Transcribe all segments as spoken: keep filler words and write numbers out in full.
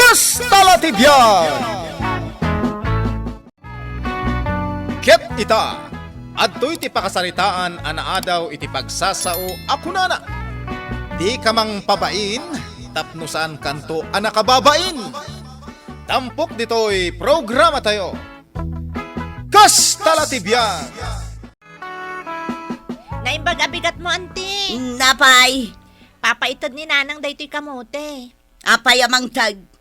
Kasta la ti biag! Ket ita, adtoy ti pakasaritaan a naadaw iti pagsasao a kunana, "Dika mangpabain tapno saankanto a nakababain." Tampok ditoy programatayo, Kasta la ti biag! Naimbag a bigatmo, anti. Napay? Papaited ni Nanang daytoy kamote. Apay a mangted?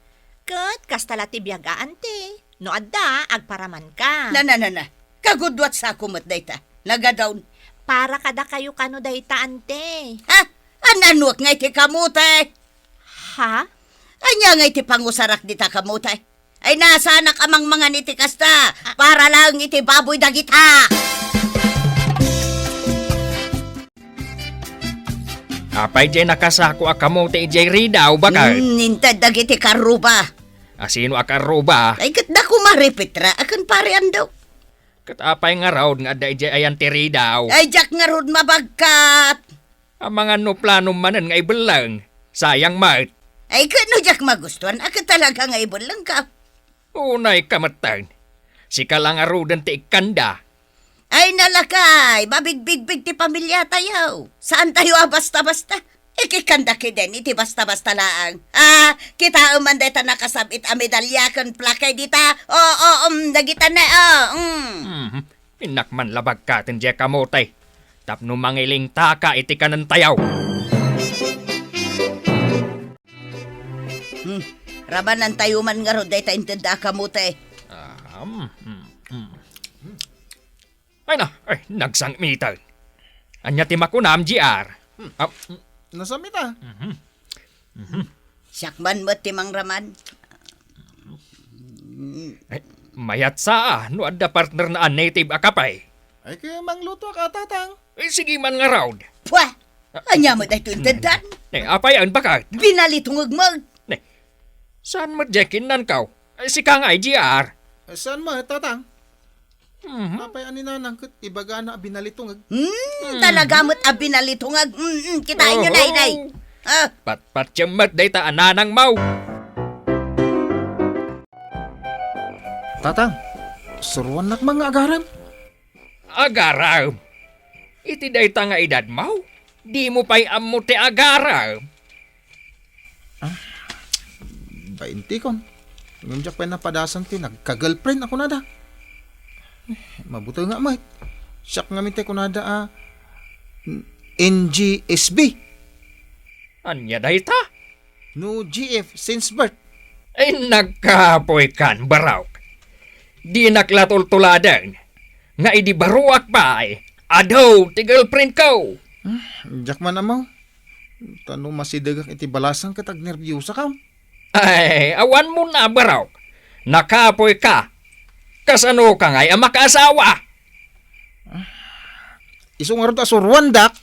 Ket kasta la ti biag a, anti. No adda, agparamanka. Na, na, na, na. Kagudwat sako met dayta. Nagadawn. Para kadakayo kano dayta, anti. Ha? Ananuek nga iti kamote? Ha? Ania nga iti pangusarak dita kamote? Ay, nasanak a mangmangan iti kasta, para laeng iti baboy dagita. Apay diay nakasako a kamote idiay ridaw, bakay? Hmm, inted dagiti karruba. A sino a karruba? Ay, ket da kuma Pare Petra, a ken Pare Andok. Ket apay ngarud nga adda idiay ayan ti ridaw? Ay, diak ngarud mabagkat. Amangan no planom manen nga ibelleng. Sayang met. Ay, ket no diak magustuan, a ket talaga nga ibellengka. Unayka metten. Sika la ngaruden ti ikkanda. Ay, nalakay, mabigbigbig ti pamiliatayo. Saantayo a basta-basta. Ikikkanda kiden iti basta-basta laeng. Ah, kitaem man dayta nakasab-it a medalya ken plake dita. Oo, um, dagita ne, oh, um. Mhm. Innak man labagkaten diay kamote tapno mangilingtaka iti kanentayo. Hmm. Ramanantayo man ngarud dayta inted a kamote. Ah, mm, mm, mm. Ay na, ay, nagsangmiten. Ania ti makunam, G R? Hmm. Ah, mm. Nasamita. Mhm. Mhm. Siak man met ti mangraman. Ay, mayat sa, ah, no adda partner na a native a kape. Ay, kaya mangluto ka, tatang. Eh, sige man ngarud. Pwa! Ania met daytoy inteddan? Ne, apay, ang bakat? Binalitungeg mo. Ne, saan met diay kinnankaw? Eh, sika nga, G R. Eh, saan mo, tatang? Mhm. Apay a ni Nanang ket ibagana a binalitungeg? Hmm, talaga met a binalitungeg. Mm, mm, kitaenyo, oho. Nay, nay. Ah. Patpatiem met dayta a nanangmo. Tatang, suruannak man nga agarem. Agarem? Iti dayta nga edadmo? Dimo pay ammo ti agarem? Ah, baintikon. Ngem diak pay napadasan ti nagka-girlfriend a kunada. Eh, mabutengak met. Siak ngamin ti kunada a N G S B. Ania dayta? No G F since birth. Ay, nagkapoy kan, barok. Dinak la tultuladen nga idi baruak pay, adu ti girlfriend ko. Ah, diak man ammo. Ta no masidegak iti balasang ket agnerbiosakam. Ay, awan mo na, barok. Nakapoy ka. Kasano ka ngay a makaasawa? Ah, isu ngarud a suruandak.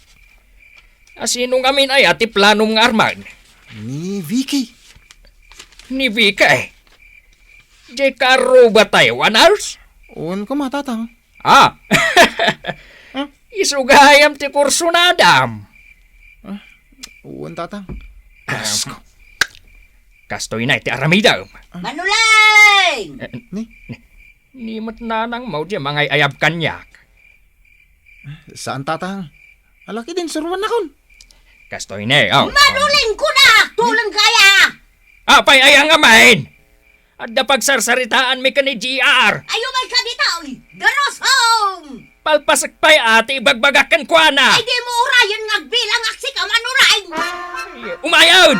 A sino ngamin aya ti planom nga arman? Ni Vicky. Ni Vicky? Diay karruba tayo, a nurse? Wen koma, tatang. Ah! Huh? Isu gayam ti kursunadam. Ah, wen, tatang. Asko. Kastoy na iti aramidam. Manuleng! Eh, ni? Ni met nanang mo diay mangay-ayab kaniak. Saan, tatang? Alaki din, suruan nakon. Kastoy ne, oh. Manuleng ko na! Tuleng kaya! Apay aya ngamin? Adda pagsarsaritaan mi ken ni G R. Ayo may kadita, oy! Darosong! Palpasek pay a ti ibagbagak kenkuana. Ay, di mo urayen nga agbilang aksi ka manuray! Umayon!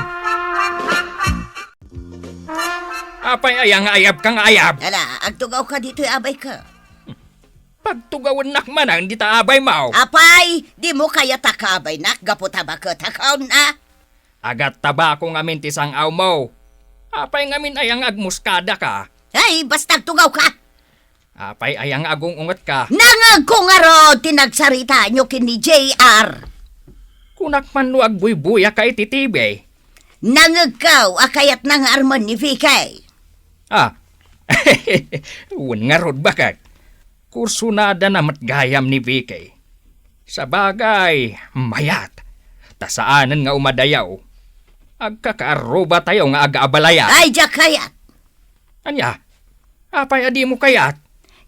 Apay aya nga ayab ka nga ayab? Ala, agtugaw ka ditoy abay ka. Pagtugawennak manen dita abay mo. Apay, di mo kayat a kaabaynak gapu ta baket a kaon, a? Agat tabako ngamin ti sang-aw mo. Apay ngamin aya nga agmuskada ka? Ay, basta agtugaw ka! Apay aya nga agung-unget ka? Nangegko ngarud ti nagsaritaanyo ken ni J R. Kunak man no agbuybuya ka iti T V. Nangegko a kayatna nga armen ni Vicky. Ah. Wen ngarud, baket. Kursunada na met gayam ni Vicky. Sabagay, mayat. Ta saanen nga umadayaw. Agkakaarrubatayo nga agaabalayan. Ay, diak kayat. Ania? Apay a dimo kayat?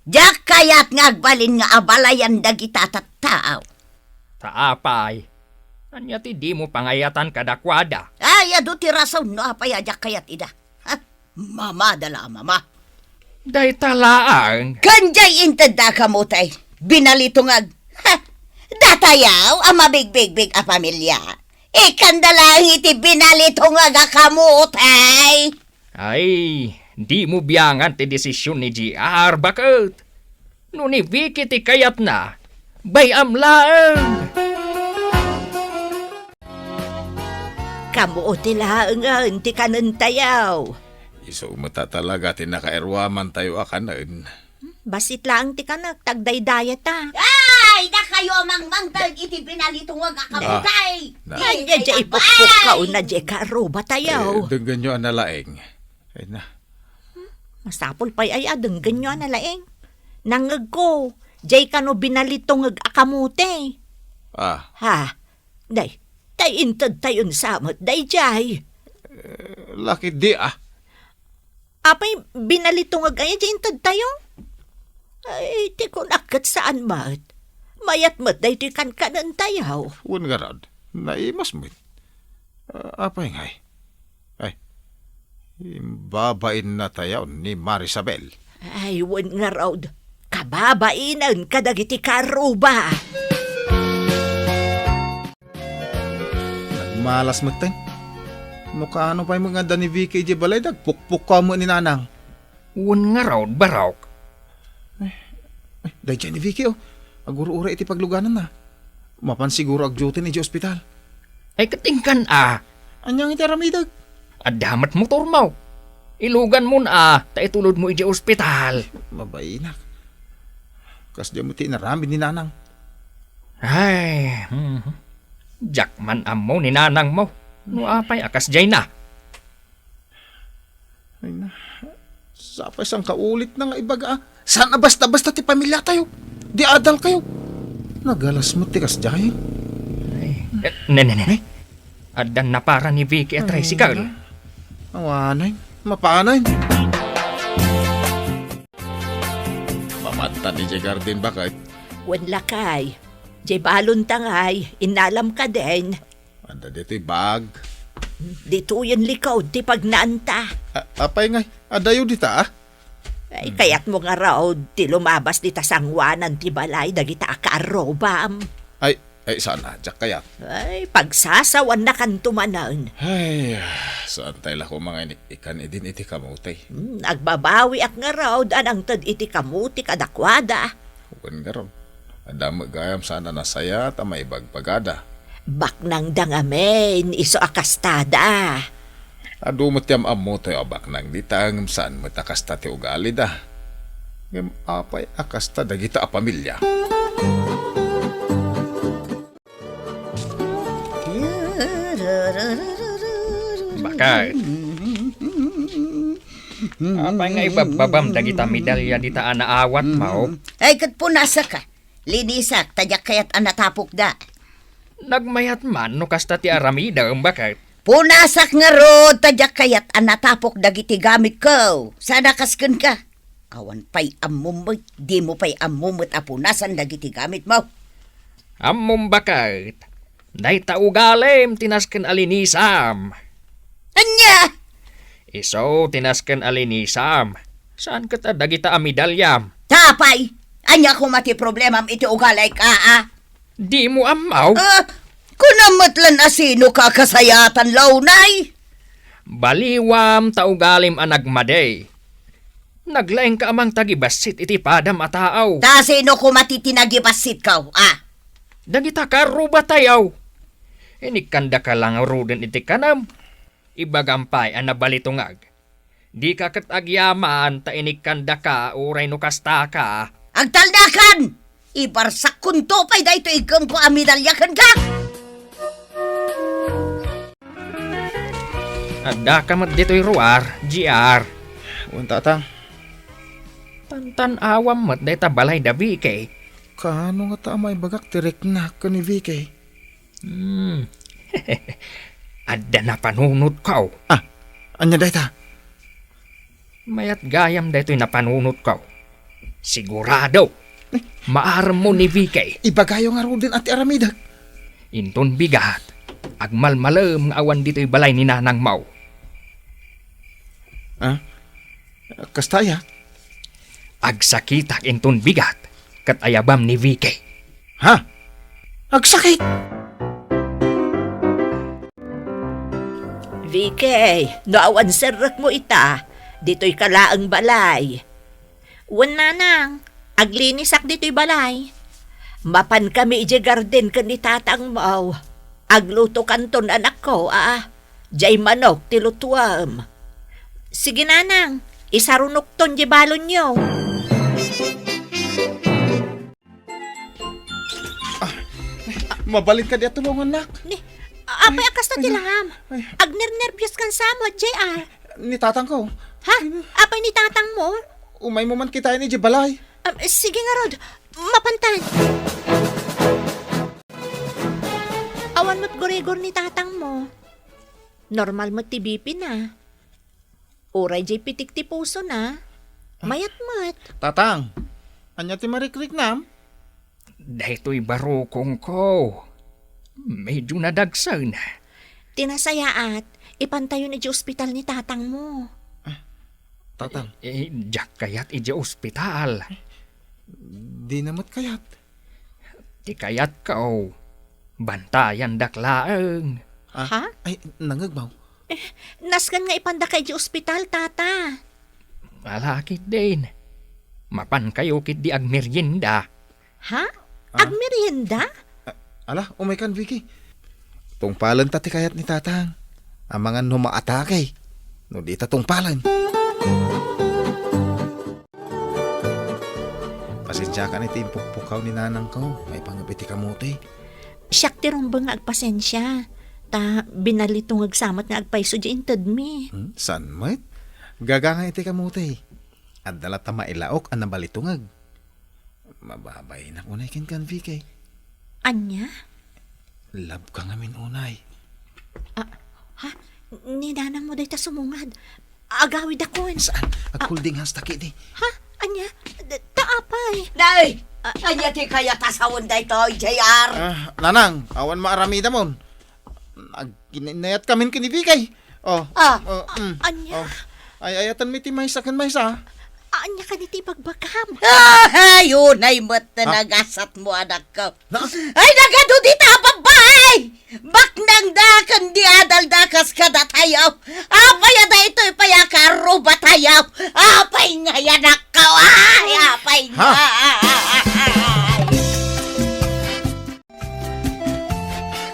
Diak kayat nga agbalin nga abalayan dagita tattao. Ta apay? Ania ti dimo pangayatan kadakuada? Ay, adu ti rason no apay a diak kayat ida. Ha? Mamada la a mama. Dayta laeng. Ken diay intedda a kamutay, binalitungag. Ha? Datayaw a mabigbigbig a pamilia. Ikkanda laeng iti binalitungag a kamutay. Ay, dimo biangan ti desisyon ni J R, baket. No ni Vicky ti kayatna, bay-am laeng. Kamuti laengen ti kanentayo. Isu met a talaga ti nakairwamantayo a kanen. Bassit laeng ti kanek, ta agdaydayata. Ay, dakayo a mangmangted iti binalitungag a kamutay. Na. Ay, diay ipukpukkaw na diay kaarrubatayo. Eh, denggenyo a nalaing. Ay na. Masapul pay aya a denggenyo a nalaing. Nangngegko, diay kano binalitungag a kamote. Ah. Ha? Day, tay intedtayon sa met daydiay. Eh, lakidi, ah. Apay, binalitungag aya diay intedtayo? Ay, ti kunak ket saan met. Mayat met daytoy kankanentayo. Wen ngarud, naimas met. Ah, apay ngay? Ay, imbabain na tayo ni Marisabel. Ay, wen ngarud, kababainen kadagiti kaarruba. Nagmalas metten. No kaano pay met nga adda ni Vicky idiay balay, dagpukpukkaw met ni Nanang. Wen ngarud, barok. Ay, daydiay ni Vicky, oh. Agur-uray iti paglugananna. Mapan siguro agdiutin idiay ospital. Ay, ket inkan a. Ania ngay ti aramidek? Adda met motormo. Iluganmon a, ta itulodmo idiay ospital. Mabainak. Kasdiay met ti inaramid ni Nanang. Ay, mhm. Diak man ammo ni Nanangmo. No apay a kasdiayna. Ay na, sapay sangkaulit na nga ibaga, ah. Saan a basta-basta ti pamiliatayo? Di adal kayo. Nagalas met ti kasdiay. Ay, eh, ne, ne, ne, ne. Eh? Addan napara ni Vicky a tricycle. Ay, awanen, mapanen. Mamattan idiay garden, baket? Wen lakay. Diay balon ta ngay, innalam kadin. Adda ditoy bag. Ditoyen likod ti pagnaanta. A-, apay ngay, adayo dita, ah? Ay, kayatmo ngarud ti lumabas dita sangoanan ti balay dagita a kaarrubam. Ay, ay, saan a, diak kayat. Ay, pagsasawannakanto manen. Ay, saan tayo la koma nga iniknikan idin iti kamote? Hmm, agbabawiak ngarud a nangted iti kamote kadakuada. Wen ngarud. Adda met gayam saan a nasayaat a maibagbagada. Baknangda ngamin, isu a kastada. Adu met ti am-ammotayo a baknang dita, ngem saan met a kasta ti ugalida. Ngem apay a kasta dagita a pamilia? Baket. Apay nga ibabbabam dagita medalya dita a naawatmo? Ay, ket punasak a. Linisak, ta diak kayat a natapokda. Nagmayat man no kasta ti aramidem, baket? Punasak ngarud, ta diak kayat a natapok dagiti gamitko. Saan a kas kenka. Awan pay ammom met, dimo pay ammo met a punasan dagiti gamitmo. Ammom, baket. Dayta ugalim ti nasken a linisam. Ania? Isu ti nasken a linisam. Saan ket a dagita a medalyam? Ta apay? Ania koma ti problemam iti ugaliko, a? Dimo ammo? Ah, kunam met lan a sinoka a kasayaatan, launay? Baliwam ta ugalim a nagmadi. Naglaingka a mangtagibassit iti padam a tao. Ta sino koma ti tinagibassitko, a? Dagita karrubatayo. Inikkandaka la ngaruden iti kanam. Ibagam pay a nabalitungag. Dika ket agyaman ta inikkandaka uray no kastaka. Agtalnakan! Ibarsakkonto pay daytoy iggemko a medalya kenka! Addaka met ditoy ruar, G R. Wen, Tatang. Tantan-awam met dayta balay da Vicky. Kaano ngata a maibagak ti riknak ken ni Vicky? Hmm. Adda napanunotko. Ah, ania dayta? Mayat gayam daytoy napanunotko. Sigurado, maaremmo ni Vicky. Ibagayo ngaruden ti aramidek. Inton bigat, agmalmalem nga awan ditoy balay ni nanangmo. Ah? Kasta aya? Agsakitak inton bigat, ket ayabam ni Vicky. Ha? Agsakit? Vicky, no awan serrekmo ita, ditoy ka laeng balay. Wen, nanang, aglinisak ditoy balay. Mapan kami idiay garden ken ni tatangmo. Agluto kanton, anakko, a. Diay manok ti lutuem. Sige, nanang, isarunokton diay balonyo. Ah, mabalin kadi a tulongannak? Ni, apay a kasta ti langam? Ay. Agnernerbios kan sa mo, J R. Ni tatangko. Ha? Apay ni tatangmo? Umaymo man kitaen idiay balay. Um, sige ngarud, mapantan. Awan met gurigor ni tatangmo. Normal met ti B P na. Uray diay pitik ti pusona. Mayat met. Tatang, ania ti marikriknam? Daytoy barukongko. Medyo nadagsen. Ti nasayaat, ipantayon idiay ospital ni tatangmo. Tatang. Eh, diak kayat idiay ospital. Dina met kayat. Ti kayatko, bantayandak laeng. Ah, Ha? Ay, nangngegmo. Nasken nga ipandaka idiay ospital, tata. Ala ketdin. Mapankayo ketdi agmerienda. Ha? Ah? Agmerienda? A-, ala, umaykan, Vicky. Tungpalenta ti kayat ni tatang. Amangan no maatake. No dita tungpalen. Pasensiakan iti impukpukaw ni nanangko, maipangngep iti kamote. Siak ti rumbeng nga agpasensia, ta binalitungeg sa met nga agpayso diay intedmi. Hmm, saan met? Gagangay iti kamote. Adda latta mailaok a nabalitungeg. Mababainak unay kenka, Vicky. Ania? Love ka ngamin unay. Ah, ha? Ni nanangmo dayta sumungad. Agawidakon. Saan? Agholding hands ta ketdi. Ha? Ania? D-, ta apay? Nay! Ah, ania ti kayat a sawen daytoy, J R? Ah, nanang, awan maaramidamon. Agkinayatkamin ken ni Vicky. Oh, Ah. Oh, mm. Ania? Oh. Ay-ayatenmi ti maysa ken maysa. Ania kadi ti ibagbagam? Ay, unay met ti Ha? nagasatmo, anakko. Na? Ay, nagadu dita a babbai! Baknangda ken di adalda kas kadatayo. Apay a daytoy pay a karrubatayo? Apay ngay, anakko? Ay, apay Ha? ngay?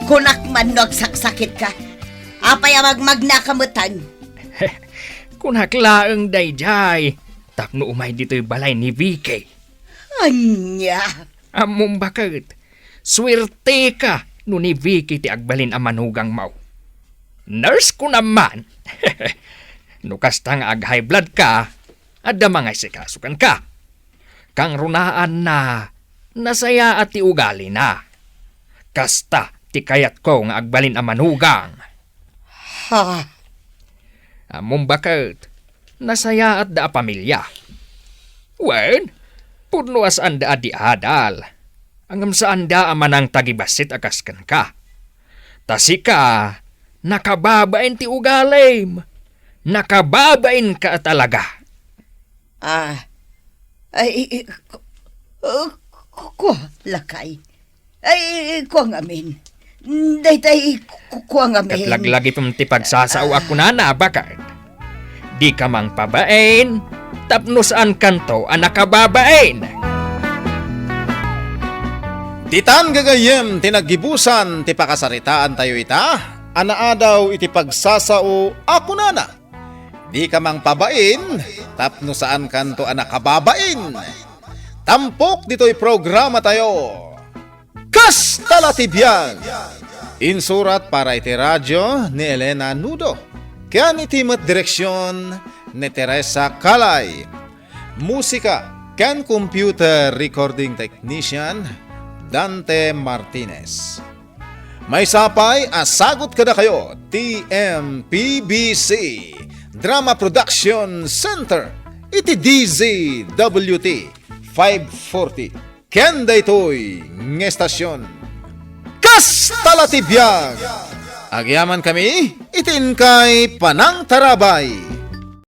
Kunak man no agsaksakitka. Apay a magmagnaka metten? Kunak laeng daydiay tapno umay ditoy balay ni Vicky. Ania? Ammom baket, suerteka no ni Vicky ti agbalin a manugangmo. Nurse ko naman. No kasta nga ag-high blood ka, adda mangaisikaso kenka. Kangrunaanna, nasayaat ti ugalina. Kasta ti kayatko nga agbalin a manugang. Ha? Ammom baket, nasayaatda a pamilia. Wen, pudno a saanda a di adal. Ngem saanda a manangtagibassit a kas kenka. Ta sika, nakababain ti ugalim. Nakababainka a talaga. Ah, ay, i-, i-, ku-, uh, ku-, kua, lakay. Ay, kua ngamin. Daytay, ku-, kua ngamin. Ket laglagipem ti pagsasao a kunana, baket. Dika mangpabain, tapno saankanto a nakababain. Ditan gagayyem ti naggibusan ti pakasaritaantayo ita, a naadaw iti pagsasao a kunana. Dika mangpabain, tapno saankanto a nakababain. Tampok ditoy programatayo. Kasta la ti biag! Insurat para iti radio ni Elena Nudo, ken iti met direksion ni Teresa Calay. Musika ken computer recording technician, Dante Martinez. Maysa pay a sagut kadakayo ti M P B C Drama Production Center iti D Z W T five forty. Ken daytoy nga estasion, kasta la ti biag. Agyamankami iti inkay panangtarabay.